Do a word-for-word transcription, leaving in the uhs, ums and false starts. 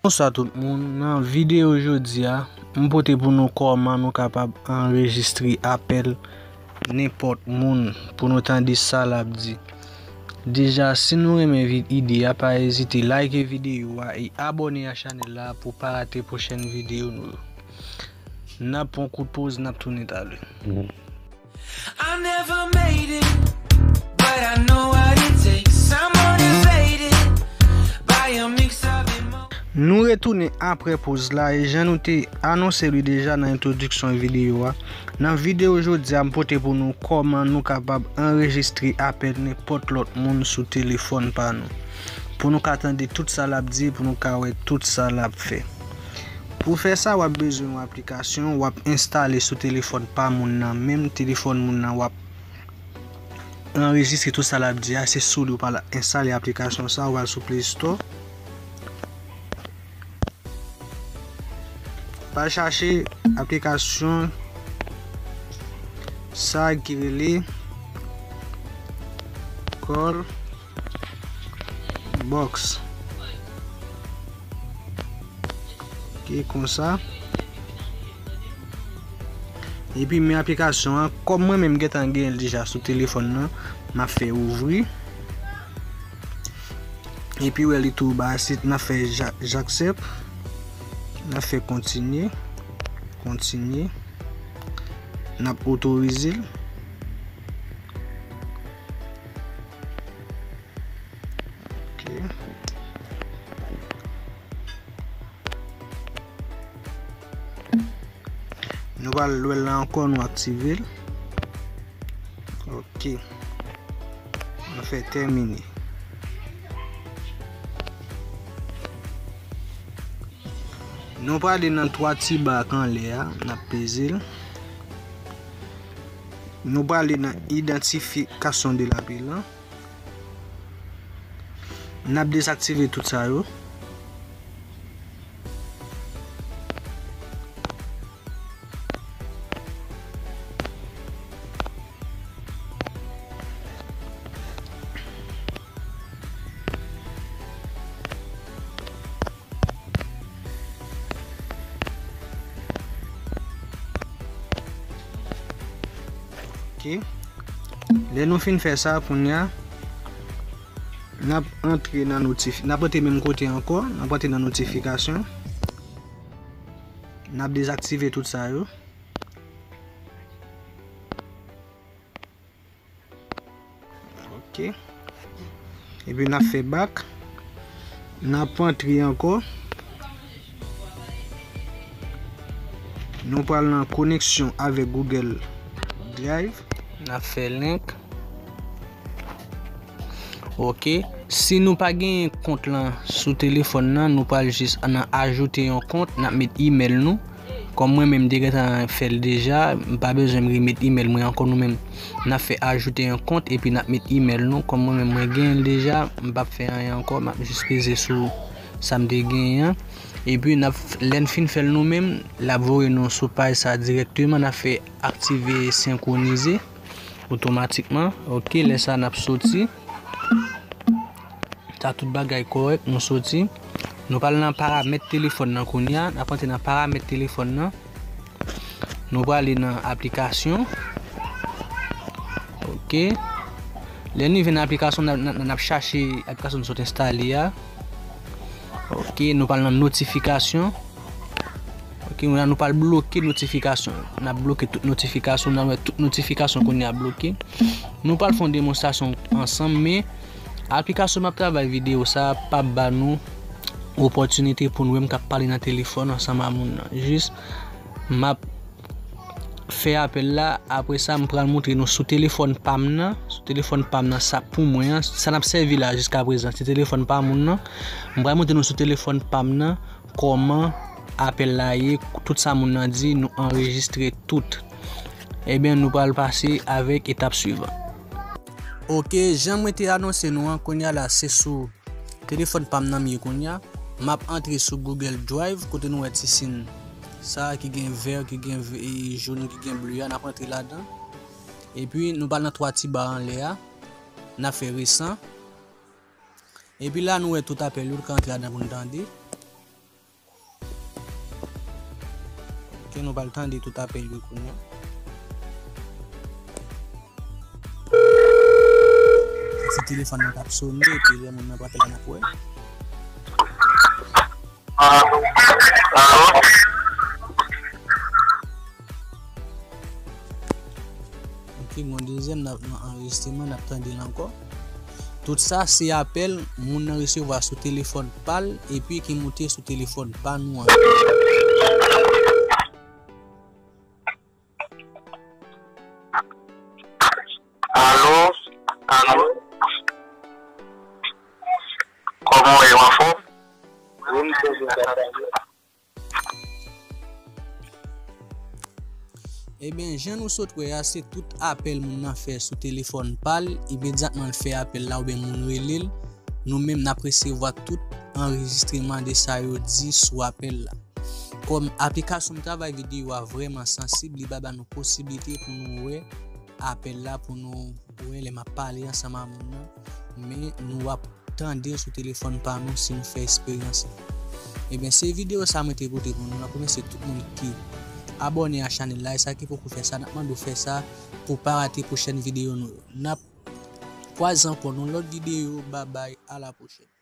Bonswa tout moun, nan videyo jodi a, m pote pou nou kòman nou kapab anrejistre apèl nenpòt moun pou nou tande sa l ap di. Deja, si nou renmen vi-, ide a, pa ezite like videyo a e abòne a chanèl la pou pa rate pwochèn videyo nou yo. N ap pran kout poz, n ap tounen talè. I never made it, but I know what it takes. I'm motivated by a mix of emotions. Nou retounen apre poz la, e jan nou te anonse li deja nan entwodiksyon videyo a. Nan videyo jodi a, m pote pou nou kòman nou kapab anrejistre apèl nenpòt lòt moun sou telefòn pa nou. Pou nou ka tande tout sa l ap di, pou nou ka wè tout sa l ap fè. Pou fè sa, w ap bezwen yon aplikasyon w ap enstale sou telefòn pa moun nan, menm telefòn moun nan w ap anrejistre tout sa l ap di a, se sou li w pral enstale aplikasyon sa, w al sou Play Store. W al chache aplikasyon sa ki rele Call Box. Ok, konsa. Epi men aplikasyon an, kòm mwen menm gentan gen l deja sou telefòn nan, m ap fè ouvri. Epi wè li tou ba sit, n ap fè ja-, j'accepte. N ap fè kontinye. Kontinye. N ap otorize l. Ok. Nou pral lwèl la ankò, nou aktive l. Ok. Nou fè tèmine. Nou prale nan twa ti ba k anlè a, n ap peze l. Nou prale nan idantifikasyon de lapelan. N ap dezaktive tout sa yo. Ok. Lè nou fin fè sa, kounye a, n ap antre nan notif-, n ap antre menm kote ankò, n ap antre nan notifikasyon. N ap dezaktive tout sa yo. Ok. Epi n ap fè back. N ap antre ankò. Nou pral nan koneksyon avèk Google Drive. N ap fè link. Ok. Si nou pa genyen kont lan sou telefòn nan, nou pral jis nan ajoute yon kont, n ap met email nou. Kòm mwen menm, m te gentan fè l deja, m pa bezwen m remet email mwen ankò. Nou menm, n ap fè ajoute yon kont epi n ap met email nou. Kòm mwen menm, mwen genyen l deja, m p ap fè anyen ankò, m ap jis peze sou sa m te genyen an. Epi, n ap, lè n fin fè l nou menm, l ap voye nou sou paj sa dirèkteman, n ap fè aktive senkwonize otomatikman. Ok, lè sa, n ap soti. Sa tout bagay kòrèk, nou soti. Nou pral nan paramèt telefòn nan kounye a. N ap antre nan paramèt telefòn nan. Nou prale nan aplikasyon. Ok. Lè nou rive nan aplikasyon, n ap, n ap, n ap chache aplikasyon nou sot enstale a. Ok, nou pral nan notifikasyon. Ok, kounye a nou pral bloke notifikasyon. N ap bloke tout notifikasyon, n ap wè tout notifikasyon kounye a bloke. Nou pral fè yon demonstrasyon ansanm, men aplikasyon m ap travay videyo sa a p ap ba nou opòtinite pou nou wè m k ap pale nan telefòn ansanm a moun nan. Jis, m ap fè apèl la, apre sa, m pral montre nou sou telefòn pa m nan. Sou telefòn pa m nan, sa pou mwen an, sa n ap sèvi la jiska prezan, se telefòn pa moun nan. M pral montre nou sou telefòn pa m nan kòman apèl la ye, tout sa moun nan di, nou anrejistre tout. Ebyen, nou pral pase avèk etap swivan. Ok, jan mwen te anonse nou an, kounye a la, se sou telefòn pa m nan m ye kounye a. M ap antre sou Google Drive, kote nou wè ti siy sa ki gen vè, ki gen v-, e, jòn, ki gen ble a, n ap antre ladan. Epi, nou pral nan twa ti ba anlè a, n ap fè resan. Epi la, nou wè tout apèl yo, nou ka antre ladan pou nou tande. Ok, nou pral tande tout apèl yo kounye a. Se telefòn nan k ap sone, epi lè moun nan pran apèl la, n ap wè. Alo? Alo? Ok, gon dezyèm nan, nan anrejistreman, n ap tande l ankò. Tout sa, se apèl moun nan resevwa sou telefòn pa l, epi ki moute sou telefòn pa nou an. Alo? Alo? Kòman w ye, w anfòm? Wi, m trè byen, papa. Ebyen, jan nou sot wè a, se tout apèl moun nan fè sou telefòn pa l, imedyatman l fè apèl la oubyen moun rele l, nou menm n ap resevwa tout anrejistreman de sa yo di sou apèl la. Kòm aplikasyon m travay videyo a vrèman sansib, li pa ba nou posiblite pou nou wè apèl la, pou nou wè lè m ap pale ansanm a moun nan, men nou ap tande l sou telefòn pa nou si nou fè esperyans la. Ebyen, se videyo sa mwen te pote pou nou. N ap remèsye tout moun ki abòne a chanèl la, e sa ki poko fè sa, n ap mande w fè sa pou w pa rate pwochèn videyo nou yo. N ap kwaze ankò nan lòt videyo. Babay, a la pwochèn.